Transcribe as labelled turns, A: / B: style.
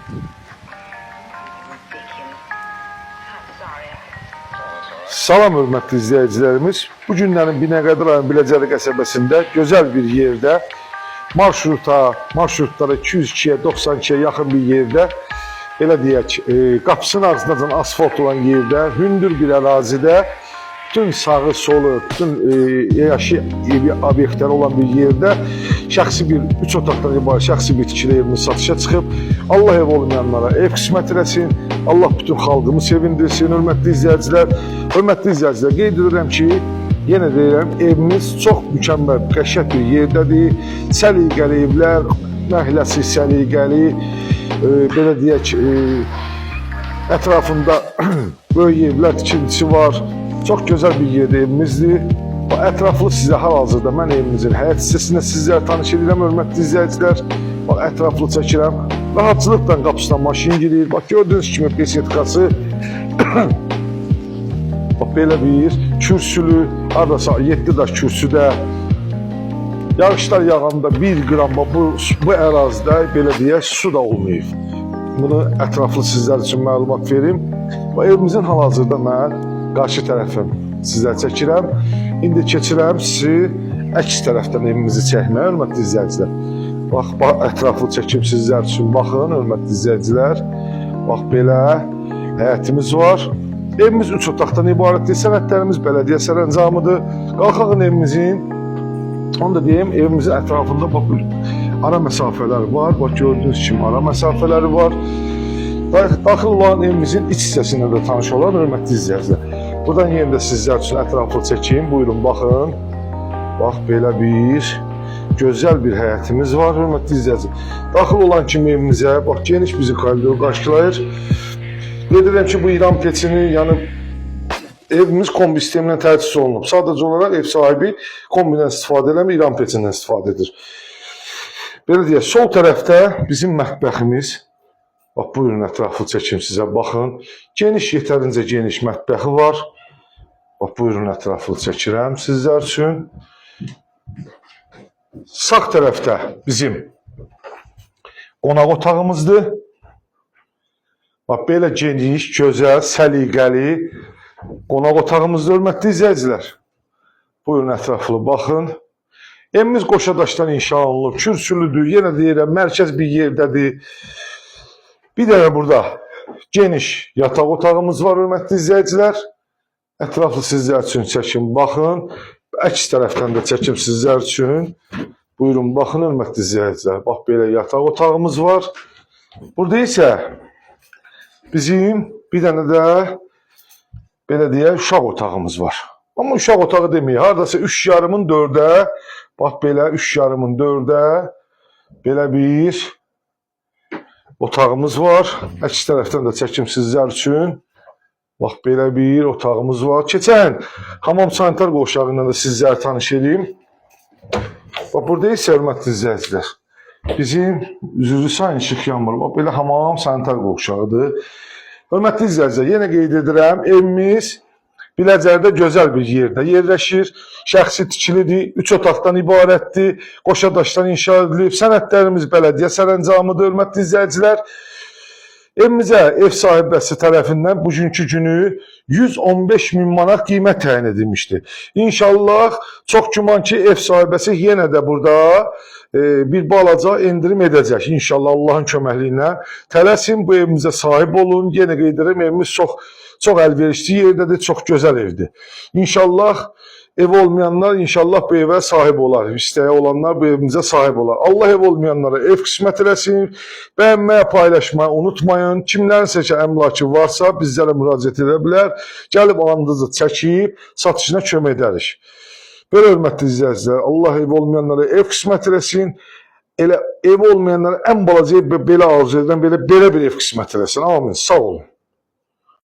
A: Ridiculous. I'm sorry.
B: Salam hörmətli izləyicilərimiz. Bu günlərin Binəqədi rayon Biləcəri qəsəbəsində gözəl bir yerdə marşrutlara 202-yə, 92-yə yaxın bir yerdə belə deyək, qapısının ağzındacan asfalt olan yerdə, hündür bir ərazidə bütün sağı, solu, bütün yaşı evi obyektləri olan bir yerdə şəxsi bir 3 otaqdan ibarət şəxsi bir tikili evimiz satışa çıxıb. Allah ev olmayanlara ev qismət eləsin. Allah bütün xalqımı sevindirsin, hörmətli izləyicilər. Hörmətli izləyicilər, qeyd edirəm ki, yenə deyirəm, evimiz çox mükəmməl, qəşəng bir yerdədir. Səliqəli evlər, məhəlləsi səliqəli, belə deyək, ətrafında böyük evlər tikintisi var. Çox gözəl bir yerdə evimizdir. Bu ətraflı sizə hal-hazırda mən evimizin həyət hissəsində sizləri tanış edirəm, hörmətli izləyicilər. Bax, ətraflı çəkirəm. Rahatçılıqla qapısına maşın girir. Bax, gördüyünüz kimi besetkası. Bax, belə bir kürsülü, hardasa 7 daş kürsüdə. Yağışlar yağanda 1 qram bax, bu ərazidə belə deyək, su da olmayıb. Bunu ətraflı sizlər üçün məlumat verim. Və evimizin hal-hazırda mən qarşı tərəfim sizlər çəkirəm. İndi keçirəm sizi əks tərəfdən evimizi çəkməyə, hörmətli izləyicilər. Bax, bax, ətraflı çəkim sizlər üçün baxın, hörmətli izləyicilər. Bax, belə həyətimiz var. Evimiz 3 otaqdan ibarətdir. Sənədlərimiz bələdiyyə sərəncamıdır. Qalxağın evimizin, onu da deyim, evimizin ətrafında bax, ara məsafələr var. Bax, gördüyünüz kimi ara məsafələri var. Daxil olan evimizin iç hissəsində də tanış olan, hörmətli izləyicilər. Buradan yenə də sizlər üçün ətraflı çəkim. Buyurun, baxın. Bax, belə bir gözəl bir həyətimiz var, hörmətli izləyicilər. Daxil olan kimi evimizə, bax, geniş bizi koridor qarşılayır. Qeyd edirəm ki, bu İran peçini, yəni evimiz kombi sistemindən təchiz olunub. Sadəcə olaraq ev sahibi kombidən istifadə eləmir, İran peçindən istifadə edir. Belə deyək, sol tərəfdə bizim mətbəximiz. Bax, buyurun, ətraflı çəkim sizə, baxın. Geniş, yetərincə geniş mətbəxi var. Bax, buyurun, ətraflı çəkirəm sizlər üçün. Sağ tərəfdə bizim qonaq otağımızdır. Bax, belə geniş, gözəl, səliqəli qonaq otağımızdır, hörmətli izləyicilər. Buyurun, ətraflı baxın. Evimiz qoşa daşdan inşa olunub, kürsülüdür, yenə deyirəm, mərkəz bir yerdədir. Bir dənə burada geniş yataq otağımız var, hörmətli izləyicilər. Ətraflı sizlər üçün çəkim, baxın. Əks tərəfdən də çəkim sizlər üçün. Buyurun, baxın, hörmətli izləyicilər. Bax, belə yataq otağımız var. Burada isə bizim bir dənə də belə deyək, uşaq otağımız var. Amma uşaq otağı deməyək, hardasa 3 yarımın 4-ə, bax belə 3 yarımın 4-ə belə bir otağımız var. Əks tərəfdən də çəkim sizlər üçün. Bax, belə bir otağımız var. Keçən hamam sanitar qovşağı ilə də sizləri tanış edeyim. Bax, burada isə, hörmətli izləyicilər, bizim üzürlü sayın, işıq yanmır. Bax, belə hamam sanitar qovşağıdır. Hörmətli izləyicilər, yenə qeyd edirəm, evimiz Biləcərdə gözəl bir yerdə yerləşir. Şəxsi tikilidir, 3 otaqdan ibarətdir, qoşa daşdan inşa edilib. Sənədlərimiz bələdiyyə sərəncamıdır, hörmətli izləyicilər. Evimizə ev sahibəsi tərəfindən bugünkü günü 115 min manat qiymət təyin edilmişdir. İnşallah, çox güman ki, ev sahibəsi yenə də burada bir balaca endirim edəcək. İnşallah, Allahın köməkliyi ilə. Tələsin, bu evimizə sahib olun. Yenə qeyd edirəm, evimiz çox çox əlverişli yerdədir, çox gözəl evdir. İnşallah ev olmayanlar inşallah bu evə sahib olar. İstəyi olanlar bu evimizə sahib olar. Allah ev olmayanlara ev qismət eləsin. Bəyənməyə, paylaşmayı unutmayın. Kimlərinsə ki, əmlakı varsa, bizlərə müraciət edə bilər. Gəlib andızı çəkib satışına kömək edərik. Belə, hörmətli izləyicilər, Allah ev olmayanlara ev qismət eləsin. Elə ev olmayanlara ən balaca ev belə arzu edirəm, belə bir ev qismət eləsin. Amin. Sağ olun.